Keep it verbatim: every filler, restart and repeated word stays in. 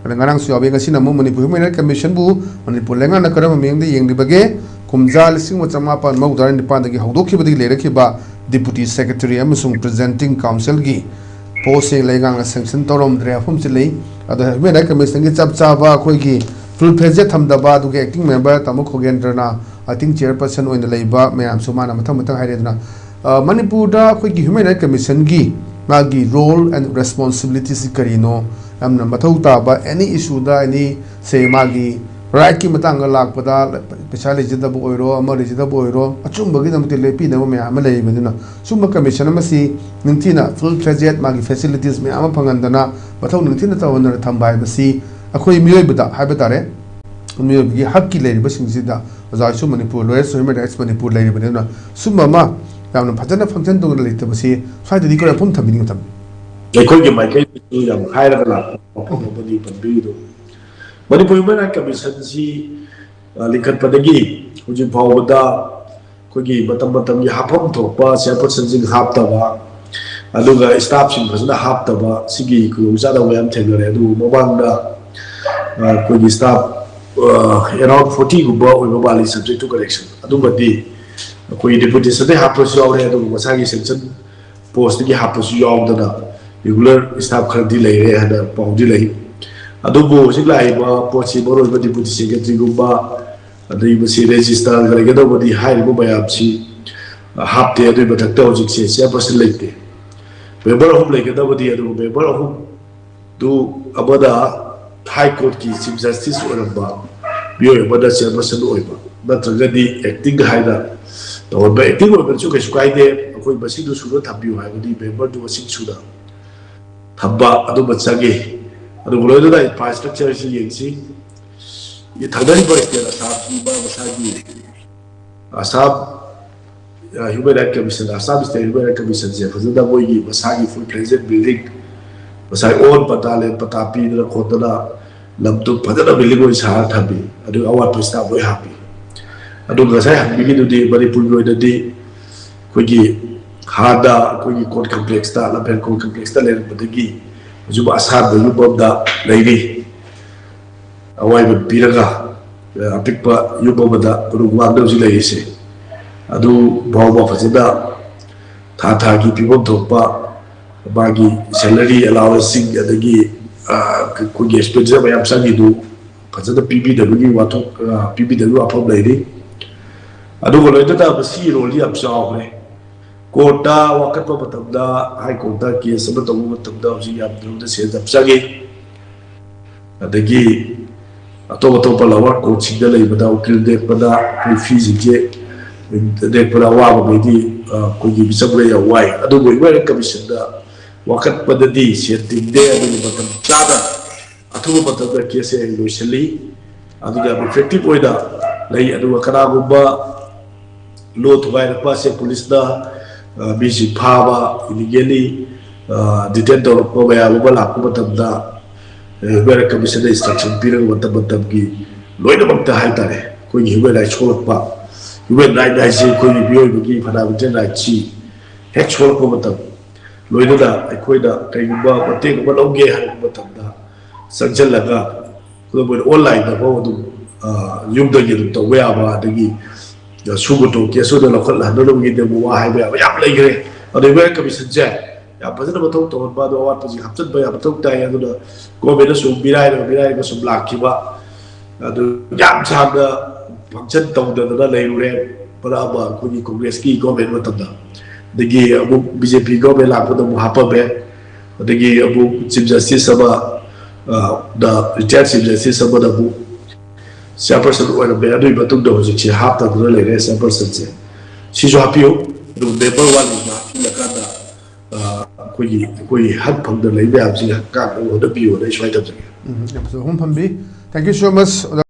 ꯑꯗ ꯉꯔꯥꯡꯁꯨ ꯌꯥꯎꯏ꯫ ꯉꯁꯤꯅ ꯑꯃꯨꯛ ꯃꯅꯤꯄꯨꯔ ꯍ꯭ꯌꯨꯃꯦꯟ ꯔꯥꯏꯠ ꯀꯃꯤꯁꯟꯕꯨ ꯃꯅꯤꯄꯨꯔ ꯂꯩꯉꯥꯛꯅ ꯀꯔꯝꯕ ꯃꯤꯠꯌꯦꯡꯗ ꯌꯦꯡꯂꯤꯕꯒꯦ? ꯀꯨꯝꯖꯥ ꯂꯤꯁꯤꯡ ꯑꯃ ꯆꯃꯥꯄꯟ ꯃꯧꯗ꯭ꯔꯥ ꯅꯤꯄꯥꯟꯗꯒꯤ ꯍꯧꯗꯣꯛꯈꯤꯕꯗꯒꯤ ꯂꯩꯔꯛꯈꯤꯕ ꯗꯤꯄꯨꯇꯤ ꯁꯦꯀ꯭ꯔꯦꯇꯔꯤ ꯑꯃꯁꯨꯡ ꯄ꯭ꯔꯤꯖꯦꯟꯇꯤꯡ ꯀꯥꯎꯟꯁꯤꯜꯒꯤ ꯄꯣꯁꯁꯤꯡ ꯂꯩꯉꯥꯛꯅ ꯁꯦꯡꯁꯟ ꯇꯧꯔꯝꯗ꯭ꯔꯦ꯫ ꯑꯍꯨꯝꯁꯤ ꯂꯩ꯫ ꯑꯗꯣ ꯍ꯭ꯌꯨꯃꯦꯟ ꯔꯥꯏꯠ ꯀꯃꯤꯁꯟꯒꯤ ꯆꯞ ꯆꯥꯕ ꯑꯩꯈꯣꯏꯒꯤ ꯐꯨꯜ ꯐ꯭ꯂꯦꯖꯦꯗ ꯊꯝꯗꯕ, ꯑꯗꯨꯒ ꯑꯦꯛꯇꯤꯡ ꯃꯦꯝꯕꯔ ꯇꯥꯃꯣ ꯈꯣꯒꯦꯟꯗ꯭ꯔꯅ ꯑꯦꯛꯇꯤꯡ ꯆꯤꯌꯔꯄꯔꯁꯟ ꯑꯣꯏꯅ ꯂꯩꯕ ꯃꯌꯥꯝꯁꯨ ꯃꯥꯅ ꯃꯊꯪ ꯃꯊꯪ ꯍꯥꯏꯔꯦꯗꯅ꯫ ꯑ, ꯃꯅꯤꯄꯨꯔꯗ ꯑꯩꯈꯣꯏꯒꯤ ꯍ꯭ꯌꯨꯃꯦꯟ ꯔꯥꯏꯠ ꯀꯃꯤꯁꯟꯒꯤ ꯃꯥꯒꯤ ꯔꯣꯜ ꯑꯦꯟ ꯔꯦꯁꯄꯣꯟꯁꯤꯕꯤꯂꯤꯇꯤꯁꯤ ꯀꯔꯤꯅꯣ? ꯌꯥꯝꯅ ꯃꯊꯧ ꯇꯥꯕ ꯑꯦꯅꯤ ꯏꯁꯨꯗ, ꯑꯦꯅꯤ ꯁꯦ ꯃꯥꯒꯤ ꯔꯥꯏꯠꯀꯤ ꯃꯇꯥꯡꯗ ꯂꯥꯛꯄꯗ, ꯄꯩꯁꯥ ꯂꯩꯖꯗꯕ ꯑꯣꯏꯔꯣ, ꯑꯃ ꯂꯩꯖꯗꯕ ꯑꯣꯏꯔꯣ, ꯑꯆꯨꯝꯕꯒꯤꯗꯃꯛꯇ ꯂꯦꯞꯄꯤꯅꯕ ꯃꯌꯥꯝ ꯑꯃ ꯂꯩꯔꯤꯕꯅꯤꯅ, ꯁꯨꯝꯕ ꯀꯃꯤꯁꯟ ꯑꯃꯁꯤ ꯅꯤꯡꯊꯤꯅ ꯐꯨꯜ ꯐ꯭ꯂꯦꯖꯦꯗ ꯃꯥꯒꯤ ꯐꯦꯁꯤꯂꯤꯇꯤꯁ ꯃꯌꯥꯝ ꯑꯃ ꯐꯪꯍꯟꯗꯅ ꯃꯊꯧ ꯅꯤꯡꯊꯤꯅ ꯇꯧꯍꯟꯗꯅ ꯊꯝꯕ ꯍꯥꯏꯕꯁꯤ ꯑꯩꯈꯣꯏ ꯃꯤꯑꯣꯏꯕꯗ ꯍꯥꯏꯕ ꯇꯥꯔꯦ, ꯃꯤꯑꯣꯏꯕꯒꯤ ꯍꯛꯀꯤ ꯂꯩꯔꯤꯕꯁꯤꯡꯁꯤꯗ ꯑꯣꯖꯥ ꯍꯣꯏꯁꯨ ꯃꯅꯤꯄꯨꯔ, ꯂꯣꯌꯔꯁ ꯍ꯭ꯌꯨꯃꯦꯟ ꯔꯥꯏꯠꯁ ꯃꯅꯤꯄꯨꯔ ꯂꯩꯔꯤꯕꯅꯤꯅ, ꯁꯨꯝꯕ ꯑꯃ ꯌꯥꯝꯅ ꯐꯖꯅ ꯐꯪꯁꯟ ꯇꯧꯗꯅ ꯂꯩꯇꯕꯁꯤ ꯁ꯭ꯋꯥꯏꯗꯗꯤ ꯀꯔꯝ ꯊꯝꯕꯤꯅꯤꯡꯕ ꯊꯝꯕꯤ? ꯑꯩꯈꯣꯏꯒꯤ ꯃꯥꯏꯀꯩꯗꯁꯨ ꯌꯥꯝ ꯍꯥꯏꯔꯒ ꯂꯥꯛꯄ ꯋꯥꯐꯝ ꯑꯃꯗꯤ ꯄꯟꯕꯤꯔꯤꯗꯨ, ꯃꯅꯤꯄꯨꯔ ꯍ꯭ꯌꯨꯃꯦꯟ ꯔꯥꯏꯠ ꯀꯃꯤꯁꯟꯁꯤ, ꯑ, ꯂꯤꯡꯈꯠꯄꯗꯒꯤ ꯍꯧꯖꯤꯛ ꯐꯥꯎꯕꯗ ꯑꯩꯈꯣꯏꯒꯤ ꯃꯇꯝ ꯃꯇꯝꯒꯤ ꯍꯥꯞꯐꯝ ꯊꯣꯛꯄ ꯆꯤꯌꯔꯄꯔꯁꯟꯁꯤꯡ ꯍꯥꯞꯇꯕ, ꯑꯗꯨꯒ ꯁ꯭ꯇꯥꯐꯁꯤꯡ ꯐꯖꯅ ꯍꯥꯞꯇꯕ, ꯁꯤꯒꯤ ꯈꯨꯗꯣꯡꯆꯥꯗꯕ ꯌꯥꯝ ꯊꯦꯡꯅꯔꯦ꯫ ꯑꯗꯨꯕꯨ ꯃꯃꯥꯡꯗ, ꯑ, ꯑꯩꯈꯣꯏꯒꯤ ꯁ꯭ꯇꯥꯐ, ꯑ, ꯑꯦꯔꯥꯎꯟ ꯐꯣꯔꯇꯤꯒꯨꯝꯕ ꯑꯣꯏꯕ ꯃꯥꯜꯂꯤ, ꯁꯕꯖꯦꯛ ꯇꯨ ꯀꯔꯦꯛꯁꯟ꯫ ꯑꯗꯨꯃꯗꯤ ꯑꯩꯈꯣꯏꯒꯤ ꯗꯦꯄꯨꯇꯦꯁꯟꯗꯩ ꯍꯥꯞꯄꯁꯨ ꯌꯥꯎꯔꯦ, ꯑꯗꯨꯒ ꯃꯁꯥꯒꯤ ꯁꯦꯡꯁꯟ ꯄꯣꯁꯇꯒꯤ ꯍꯥꯞꯄꯁꯨ ꯌꯥꯎꯗꯅ ꯔꯤꯒꯨꯂꯔ ꯁ꯭ꯇꯥꯐ ꯈꯔꯗꯤ ꯂꯩꯔꯦ ꯍꯥꯏꯅ ꯄꯥꯎꯗꯤ ꯂꯩ꯫ ꯑꯗꯨꯕꯨ ꯍꯧꯖꯤꯛ ꯂꯥꯛꯏꯕ ꯄꯣꯠꯁꯤ ꯃꯔꯨꯑꯣꯏꯕ ꯗꯤꯄꯨꯇꯤ ꯁꯦꯀ꯭ꯔꯦꯇꯔꯤꯒꯨꯝꯕ, ꯑꯗꯩ ꯃꯁꯤ ꯔꯦꯖꯤꯁꯇꯥꯔꯒ ꯂꯩꯒꯗꯧꯕꯗꯤ ꯍꯥꯏꯔꯤꯕ ꯃꯌꯥꯝꯁꯤ, ꯑ, ꯍꯥꯞꯇꯦ꯫ ꯑꯗꯨꯒꯤ ꯃꯊꯛꯇ ꯍꯧꯖꯤꯛꯁꯦ ꯆꯤꯌꯔꯄꯔꯁꯟ ꯂꯩꯇꯦ꯫ ꯃꯦꯝꯕꯔ ꯑꯍꯨꯝ ꯂꯩꯒꯗꯕꯗꯤ, ꯑꯗꯨꯒ ꯃꯦꯝꯕꯔ ꯑꯍꯨꯝꯗꯨ ꯑꯃꯅ ꯍꯥꯏ ꯀꯣꯔꯠꯀꯤ ꯆꯤꯐ ꯖꯁꯇꯤꯁ ꯑꯣꯏꯔꯝꯕ ꯃꯤꯑꯣꯏ ꯑꯃꯅ ꯆꯤꯌꯔꯄꯔꯁꯟ ꯑꯣꯏꯕ, ꯅꯠꯇ꯭ꯔꯒꯗꯤ ꯑꯦꯛꯇꯤꯡ ꯍꯥꯏꯅ ꯇꯧꯍꯟꯕ꯫ ꯑꯦꯛꯇꯤꯡ ꯑꯣꯏꯕꯅꯁꯨ ꯀꯩꯁꯨ ꯀꯥꯏꯗꯦ, ꯑꯩꯈꯣꯏ ꯃꯁꯤꯗꯨ ꯁꯨꯅ ꯊꯝꯕꯤꯌꯨ ꯍꯥꯏꯕꯗꯤ ꯃꯦꯝꯕꯔꯗꯨ ꯃꯁꯤꯡ ꯁꯨꯅ ꯊꯝꯕ ꯑꯗꯨꯃ ꯆꯪꯉꯤ꯫ ꯑꯗꯨꯒ ꯂꯣꯏꯅꯅ ꯏꯟꯐ꯭ꯔꯥꯁ꯭ꯇ꯭ꯔꯛꯆꯔꯁꯤ ꯌꯦꯡꯁꯤ꯫ ꯊꯪꯅꯔꯤꯕ ꯁ꯭ꯇꯦꯠ ꯑꯁꯥꯝꯒꯤ ꯃꯥ ꯃꯁꯥꯒꯤ ꯑꯁꯥꯝ, ꯑ, human right commission, Assam state human right ꯀꯃꯤꯁꯟꯁꯦ ꯐꯖꯅ ꯃꯣꯏꯒꯤ ꯃꯁꯥꯒꯤ ꯐꯨꯜ ꯐ꯭ꯂꯦꯖꯦꯗ ꯕꯤꯜꯗꯤꯡ, ꯉꯁꯥꯏ ꯑꯣꯟ ꯄꯇꯥ, ꯂꯦꯟ ꯄꯇꯥ ꯄꯤꯗꯅ ꯈꯣꯠꯇꯅ ꯂꯝꯗꯨ ꯐꯖꯅ ꯕꯤꯜꯗꯤꯡ ꯑꯣꯏꯅ ꯁꯥꯔ ꯊꯝꯃꯤ꯫ ꯑꯗꯨꯒ ꯑꯋꯥꯠꯄ ꯁ꯭ꯇꯥꯐ ꯂꯣꯏ ꯍꯥꯞꯄꯤ꯫ ꯑꯗꯨꯒ ꯉꯁꯥꯏ ꯍꯪꯕꯤꯈꯤꯗꯨꯗꯤ ꯃꯅꯤꯄꯨꯔꯒꯤ ꯑꯣꯏꯅꯗꯤ ꯑꯩꯈꯣꯏꯒꯤ ꯍꯥꯟꯅ ꯑꯩꯈꯣꯏꯒꯤ ꯀꯣꯔꯠ ꯀꯝꯄ꯭ꯂꯦꯛꯁꯇ, ꯂꯝꯐꯦꯜ ꯀꯣꯔꯠ ꯀꯝꯄ꯭ꯂꯦꯛꯁꯇ ꯂꯩꯔꯝꯕꯗꯒꯤ ꯍꯧꯖꯤꯛ ꯑꯁꯥꯟꯕ ꯌꯨꯝ ꯑꯃꯗ ꯂꯩꯔꯤ꯫ ꯑꯋꯥꯏꯃꯟ ꯄꯤꯔꯒ, ꯑ, ꯑꯄꯤꯛꯄ ꯌꯨꯝ ꯑꯃꯗ ꯃꯔꯨꯞ ꯋꯥꯡꯅ ꯍꯧꯖꯤꯛ ꯂꯩꯔꯤꯁꯦ, ꯑꯗꯨ ꯐꯥꯎꯕ ꯐꯖꯅ ꯊꯥ ꯊꯥꯒꯤ ꯄꯤꯐꯝ ꯊꯣꯛꯄ ꯃꯥꯒꯤ salary allowanceꯁꯤꯡ, ꯑꯗꯒꯤ, ꯑ, ꯑꯩꯈꯣꯏꯒꯤ expenditure ꯃꯌꯥꯝ ꯆꯪꯉꯤꯗꯨ ꯐꯖꯅ ꯄꯤꯕꯤꯗꯕꯒꯤ ꯋꯥꯊꯣꯛ, ꯑ, ꯄꯤꯕꯤꯗꯕꯒꯤ ꯋꯥꯐꯝ ꯂꯩꯔꯤ꯫ ꯑꯗꯨꯒ ꯂꯣꯏꯅꯅ ꯃꯁꯤꯒꯤ roleꯗꯤ ꯌꯥꯝ ꯆꯥꯎꯈ꯭ꯔꯦ꯫ Courtꯇ ꯋꯥꯀꯠꯄ ꯃꯇꯝꯗ, High Courtꯇ case ꯑꯃ ꯇꯧꯕ ꯃꯇꯝꯗ ꯍꯧꯖꯤꯛ ꯌꯥꯝ ꯊꯨꯅ ꯁꯦꯜ ꯌꯥꯝ ꯆꯪꯉꯤ꯫ ꯑꯗꯒꯤ ꯑꯇꯣꯞ ꯑꯇꯣꯞꯄ lower courtꯁꯤꯡꯗ ꯂꯩꯕꯗ ꯎꯀꯤꯜ ꯅꯦꯛꯄꯗ ꯑꯩꯈꯣꯏ feeꯁꯤꯡꯁꯦ ꯅꯦꯛꯄꯗ ꯑꯋꯥꯕ ꯃꯩꯗꯤ, ꯑ, ꯑꯩꯈꯣꯏꯒꯤ ꯃꯤꯆꯝꯗ ꯌꯥꯝ ꯋꯥꯏ꯫ ꯑꯗꯨꯕꯨ Human Rights Commissionꯗ ꯋꯥꯀꯠꯄꯗꯗꯤ ꯁꯦꯜ ꯇꯤꯡꯗꯦ, ꯑꯗꯨꯒ ꯃꯇꯝ ꯆꯥꯅ ꯑꯊꯨꯕ ꯃꯇꯝꯗ caseꯁꯦ ꯂꯣꯏꯁꯤꯜꯂꯤ꯫ ꯑꯗꯨꯒ ꯌꯥꯝ effective ꯑꯣꯏꯅ ꯂꯩ꯫ ꯑꯗꯨꯒ ꯀꯅꯥꯒꯨꯝꯕ ꯂꯣ ꯊꯨꯒꯥꯏꯔꯛꯄ ꯑꯁꯦ policeꯅ, ꯑ, ꯃꯤꯁꯤꯡ ꯐꯥꯕ, illegally, ꯑ, detain ꯇꯧꯔꯛꯄ ꯃꯌꯥꯝ ꯑꯃ ꯂꯥꯛꯄ ꯃꯇꯝꯗ, ꯑ, Human Rights Commissionꯗ instruction ꯄꯤꯔꯒ ꯃꯇꯝ ꯃꯇꯝꯒꯤ ꯂꯣꯏꯅꯃꯛꯇ ꯍꯥꯏꯇꯥꯔꯦ, ꯑꯩꯈꯣꯏꯒꯤ human rights ꯁꯣꯛꯂꯛꯄ, human right ꯍꯥꯏꯁꯤ ꯑꯩꯈꯣꯏꯒꯤ ꯃꯤꯑꯣꯏꯕꯒꯤ fundamental rightꯁꯤ ꯍꯦꯛ ꯁꯣꯛꯂꯛꯄ ꯃꯇꯝ, ꯂꯣꯏꯅꯅ ꯑꯩꯈꯣꯏꯅ ꯀꯩꯒꯨꯝꯕ ꯃꯇꯦꯡ ꯑꯃ ꯂꯧꯒꯦ ꯍꯥꯏꯕ ꯃꯇꯝꯗ ꯆꯪꯁꯤꯜꯂꯒ, ꯈꯨꯗꯝ ꯑꯣꯏꯅ onlineꯗ ꯐꯥꯎ ꯑꯗꯨꯝ, ꯑ, ꯌꯨꯝꯗꯒꯤ ꯑꯗꯨꯝ ꯇꯧꯕ ꯌꯥꯕ, ꯑꯗꯒꯤ ꯁꯨꯒꯨꯇꯣ case ꯑꯣꯏꯅ ꯂꯧꯈꯠꯍꯟꯅꯕꯒꯤꯗꯃꯛ ꯋꯥ ꯍꯥꯏꯕ ꯌꯥꯕ ꯌꯥꯝ ꯂꯩꯈ꯭ꯔꯦ꯫ ꯑꯗꯨ Human Rights Commissionꯁꯦ ꯌꯥꯝ ꯐꯖꯅ ꯃꯊꯧ ꯇꯧꯍꯟꯕ, ꯑꯗꯨ ꯑꯋꯥꯠꯄꯁꯤꯡ ꯍꯥꯞꯆꯤꯟꯕ ꯌꯥꯝ ꯃꯊꯧ ꯇꯥꯏ꯫ ꯑꯗꯨꯅ governmentꯅ ꯁꯨꯝ ꯃꯤꯔꯥꯏꯔꯒ ꯃꯤꯔꯥꯏꯔꯒ ꯁꯨꯝ ꯂꯥꯛꯈꯤꯕ, ꯑꯗꯨ ꯌꯥꯝ ꯁꯥꯡꯅ function ꯇꯧꯗꯗꯅ ꯂꯩꯔꯨꯔꯦ꯫ ꯃꯔꯛ ꯑꯃ ꯑꯩꯈꯣꯏꯒꯤ Congressꯀꯤ government ꯃꯇꯝꯗ, ꯑꯗꯒꯤ ꯑꯃꯨꯛ BJP government ꯂꯥꯛꯄꯗ ꯑꯃꯨꯛ ꯍꯥꯞꯄꯝꯃꯦ, ꯑꯗꯒꯤ ꯑꯃꯨꯛ Chief Justice ꯑꯃ, ꯑ, ꯗ, retired Chief Justice ꯑꯃꯅ ꯑꯃꯨꯛ chairperson ꯑꯣꯏꯔꯝꯃꯦ꯫ ꯑꯗꯨꯒꯤ ꯃꯇꯨꯡꯗ ꯍꯧꯖꯤꯛꯁꯦ ꯍꯥꯞꯇꯗꯅ ꯂꯩꯔꯦ chairpersonꯁꯦ꯫ ꯁꯤꯁꯨ ꯍꯥꯞꯄꯤꯌꯨ꯫ ꯑꯗꯨꯒ member ꯋꯥꯠꯂꯤꯕ ꯍꯥꯞꯆꯤꯜꯂꯀꯥꯟꯗ, ꯑ, ꯑꯩꯈꯣꯏꯒꯤ, ꯑꯩꯈꯣꯏꯒꯤ ꯍꯛ ꯐꯪꯗ ꯂꯩ ꯃꯌꯥꯝꯁꯤ ꯍꯛꯀꯥꯡꯗ ꯍꯣꯠꯅꯕꯤꯌꯨꯅ ꯑꯩ ꯁꯨꯃꯥꯏꯅ ꯇꯧꯖꯒꯦ꯫ ꯎꯝ, ꯌꯥꯝ ꯐꯖꯕ ꯋꯥꯐꯝ ꯊꯝꯕꯤ꯫ Thank you so much, ꯑꯣꯖꯥ꯫